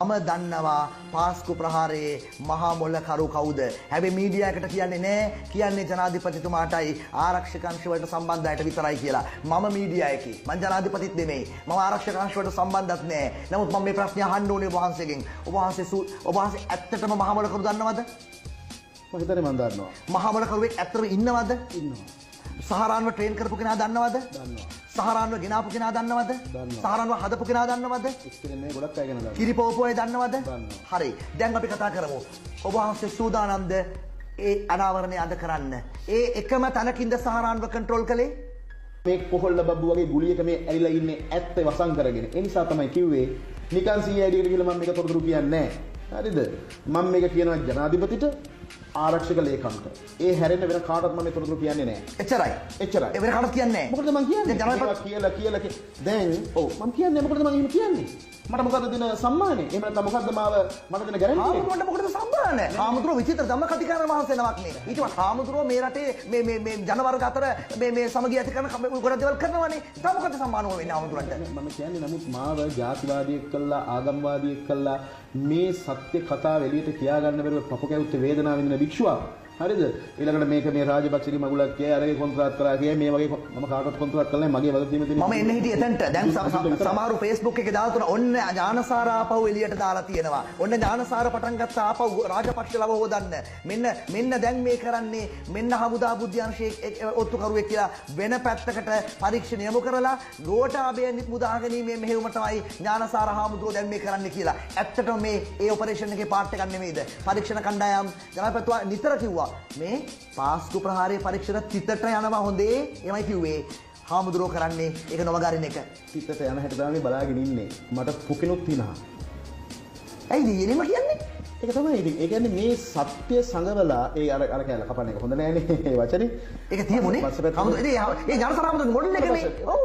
මම දන්නවා පාස්කු ප්‍රහාරයේ මහා මොළකරු කවුද. හැබැයි මීඩියා එකට කියන්නේ නෑ, කියන්නේ ජනාධිපතිතුමාටයි ආරක්ෂක අංශ වලට සම්බන්ධ අයට විතරයි කියලා. මම මීඩියා එකේ. මං ජනාධිපතිත් නෙමෙයි. මම ආරක්ෂක අංශ වලට සම්බන්ධත් නෑ. නමුත් මම මේ ප්‍රශ්නේ අහන්න ඕනේ ඔබ වහන්සේගෙන්. ඔබ වහන්සේ ඇත්තටම මහා මොළකරු දන්නවද? මම හිතන්නේ මං දන්නවා. මහා මොළකරුවෙක් ඇත්තටම ඉන්නවද? ඉන්නවා. සහරාන්ව ට්‍රේන් කරපු කෙනා දන්නවද? දන්නවා. සහරාන්ව ගෙනාපු කෙනා දන්නවද? දන්නවා. සහරාන්ව හදපු කෙනා දන්නවද? ඉතින් මේ ගොඩක් අය ගැන දන්නවා. කිරිපොවපු අය දන්නවද? දන්නවා. හරි. දැන් අපි කතා කරමු. ඔබ වහන්සේ සූදානම්ද ඒ අනාවරණය අද කරන්න? ඒ එකම තැනකින්ද සහරාන්ව කන්ට්‍රෝල් කළේ? මේ කොහොල්ල බබ්බු වගේ ගුලියක මේ ඇරිලා ඉන්නේ ඇත්ත වසන් කරගෙන. ඒ නිසා තමයි කිව්වේ නිකන් CID එකට කියලා මම මේක තොරතුරු කියන්නේ නැහැ. හරිද? මම මේක කියනවා ජනාධිපතිට, ආරක්ෂක ලේකම්ට. ඒ හැරෙන්න වෙන කාටවත් මම මේ තොරතුරු කියන්නේ නැහැ. එච්චරයි. එච්චරයි. ඒ වෙන කාටවත් කියන්නේ නැහැ. මොකටද මං කියන්නේ? දැන් ජනාධිපති කියලා කියලා දැන් ඔව් මං කියන්නේ මොකටද මං එහෙම කියන්නේ? මට මොකද්ද දෙන සම්මානේ? එහෙම නැත්නම් මොකද්ද මාව මට දෙන ගැරන්ටි එක? හාමුදුරුවන්ට මොකටද සම්මාන? හාමුදුරුවෝ විචිත්‍ර ධම්ම කතිකාර වහන්සේ නමක් නේ. ඊට පස්සේ හාමුදුරුවෝ මේ රටේ මේ මේ මේ ජන වර්ග අතර මේ මේ සමගිය ඇති කරන ගොඩක් දේවල් කරනවානේ. තව මොකද්ද සම්මාන ඕන වෙන්නේ හාමුදුරුවන්ට? මම කියන්නේ නමුත් මාව ජාතිවාදියෙක් කළා, ආගම්වාදියෙක් කළා මේ සත්‍ය කතාව එළියට කියා ගන්න බැරුව පපු කැවුත්තේ වේදනාව විඳින භික්ෂුවක්. හරිද? ඊළඟට මේක මේ රාජපක්ෂගේ මගුලක් කියයි, අරගේ කොන්ත්‍රාත් කරා කියයි, මේ වගේ මම කාටවත් කොන්ත්‍රාත් කළා නැහැ. මගේ වගකීම තියෙන මම එන්න හිටියේ එතනට. දැන් සමහරු Facebook එකේ දාලා තුන ඔන්න ඥානසාර ආපහු එළියට දාලා තියෙනවා. ඔන්න ඥානසාර පටන් ගත්ත ආපහු රාජපක්ෂ ලව හොදන්න. මෙන්න මෙන්න දැන් මේ කරන්නේ මෙන්න හමුදා බුද්ධ්‍යංශයේ ඔත්තුකරුවෙක් කියලා වෙන පැත්තකට පරීක්ෂණ යොමු කරලා ගෝඨාභය මුදා ගැනීමේ මෙහෙයුම තමයි ඥානසාර හාමුදුරුවෝ දැන් මේ කරන්නේ කියලා. ඇත්තටම මේ ඒ ඔපරේෂන් එකේ පාර්ට් එකක් නෙමෙයිද? පරීක්ෂණ කණ්ඩායම් ජනාධිපතිතුමා නිතර කිව්වා මේ පාස්කු ප්‍රහාරයේ පරීක්ෂණ තිතට යනවා හොඳේ. එමයි කිව්වේ. හාමුදුරුවෝ කරන්නේ ඒක නොවගරින එක. තිතට යන හැටි තමයි බලාගෙන ඉන්නේ. මට පුකිනුත් හිනා. ඇයි දෙයනේම කියන්නේ? ඒක තමයි ඉතින්. ඒ කියන්නේ මේ සත්‍ය සංගවලා ඒ අර අර කැල කපන එක හොඳ නෑනේ ඒ වචනේ. ඒක තියමුනේ. හාමුදුරුවෝ ඉතින් ඒ ඥානසාර හාමුදුරුවෝ මොඩල් එකනේ. ඔව්.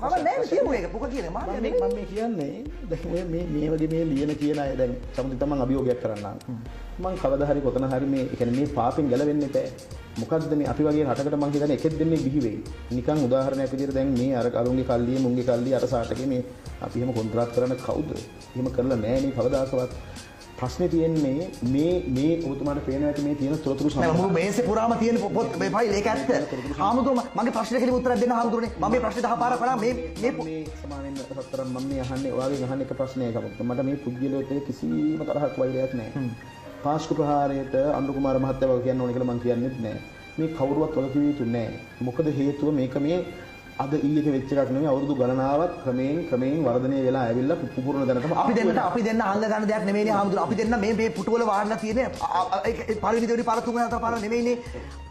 මම නෑ තියමු ඒක. පුක කියන්නේ මම මම මේ කියන්නේ දැන් ඔය මේ මේ වගේ මේ ලියන කියන අය දැන් සමුදිත මං අභියෝගයක් කරන්නම්. මං කවදා හරි කොතන හරි මේ ඒ කියන්නේ මේ පාපෙන් ගැලවෙන්න එපා. මොකද්ද මේ අපි වගේ රටකට මං හිතන්නේ එකෙක් දෙන්නේ බිහි වෙයි. නිකන් උදාහරණයක් විදිහට දැන් මේ අර අරුන්ගේ කල්ලියේ මුන්ගේ කල්ලියේ අර සාටකේ මේ අපි එහෙම කොන්ත්‍රාත් කරන්න කවුද? එහෙම කරලා නෑ නේ කවදාකවත්. ප්‍රශ්නේ තියෙන්නේ මේ මේ ඔබතුමාට පේනවා ඇති මේ තියෙන තොරතුරු සමහර. නෑ මුළු මේසේ පුරාම තියෙන පොත් මේ ෆයිල් ඒක ඇත්ත. හාමුදුරුවෝ මගේ ප්‍රශ්නේ කෙලිම උත්තරයක් දෙන්න හාමුදුරුවනේ. මම මේ ප්‍රශ්නේ 10 පාරක් කළා මේ මේ මේ සමාවෙන්න සතරම් මම මේ අහන්නේ ඔයාගෙන් අහන්න එක ප්‍රශ්නයක්. මට මේ පුද්ගලයාත් එක්ක කිසිම තරහක් වෛරයක් නෑ. පාස්කු ප්‍රහාරයට අනුර කුමාර මහත්තයා වගේ කියන්න ඕන කියලා මං කියන්නෙත් නෑ. මේ කවුරුවත් වගකිව යුතු නෑ. මොකද හේතුව මේක මේ අද ඊයේ වෙච්ච එකක් නෙමෙයි, අවුරුදු ගණනාවක් ක්‍රමයෙන් ක්‍රමයෙන් වර්ධනය වෙලා ඇවිල්ලා පුපුරන දැනටම අපි දෙන්න අහංග ගන්න දෙයක් නෙමෙයිනේ හාමුදුරුවෝ. අපි දෙන්න මේ මේ පුටුවල වාඩිලා තියෙන්නේ පළවෙනි දෙවෙනි පාර තුන්වෙනි හතර පාර නෙමෙයිනේ.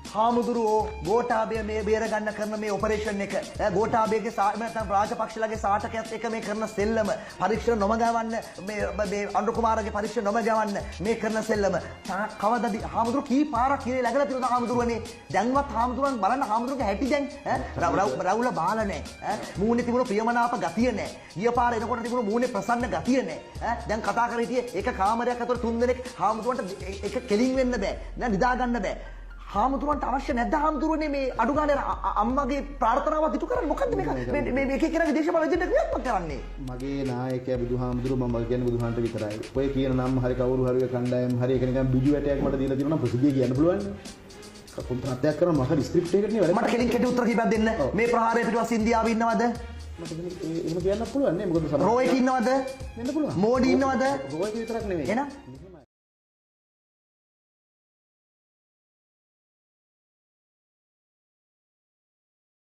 හාමුදුරුවෝ ගෝඨාභය මේ බේර ගන්න කරන මේ ඔපරේෂන් එක, ගෝඨාභයගේ එහෙම නැත්නම් රාජපක්ෂලගේ සාටකයත් එක මේ කරන සෙල්ලම, පරීක්ෂණ නොමගවන්න මේ මේ අනුර කුමාරගේ පරීක්ෂණ නොමගවන්න මේ කරන සෙල්ලම කවදාද හාමුදුරුවෝ කී පාරක් හිරේ läගලා තියෙනවද හාමුදුරුවනේ? දැන්වත් හාමුදුරුවන් බලන්න හාමුදුරුවගේ හැටි දැන් රවුල බාල නෑ, මූණේ තිබුණු ප්‍රියමනාප ගතිය නෑ, ගිය පාර එනකොට තිබුණු මූණේ ප්‍රසන්න ගතිය නෑ. දැන් කතා කර හිටියේ එක කාමරයක් අතර තුන් දෙනෙක් හාමුදුරුවන්ට එක කෙලින් වෙන්න බෑ, නෑ නිදා ගන්න බෑ. හාමුදුරුවන්ට අවශ්‍ය නැද්ද හාමුදුරුවනේ මේ අඩු ගානේ අම්මගේ ප්‍රාර්ථනාවක් ඉටු කරන්න? මොකද්ද මේක මේ මේ එක එක්කෙනාගේ දේශපාලන එජෙන්ඩා ක්‍රියාත්මක කරන්නේ? මගේ නායකයා බුදුහාමුදුරුවෝ මම කියන්නේ බුදුහාන්ට විතරයි. ඔය කියන නම් හරි කවුරු හරි ඔය කණ්ඩායම් හරි ඒක නිකන් බිජු වැටයක් මට දීලා තියෙනවා නම් ප්‍රසිද්ධිය කියන්න පුළුවන්. කොන්ත්‍රාත්යක් කරන මොකද ස්ක්‍රිප්ට් එකකට නේ වැඩ. මට කෙලින් කෙටි උත්තර කිහිපයක් දෙන්න. මේ ප්‍රහාරය පිටුපස්ස ඉන්දියාවේ ඉන්නවද? මට එහෙම කියන්න පුළුවන් නේ. මොකද රෝ එක ඉන්නවද? වෙන්න පුළුවන්. මෝඩි ඉන්නවද? රෝ එක විතරක් නෙමෙයි. එහෙනම්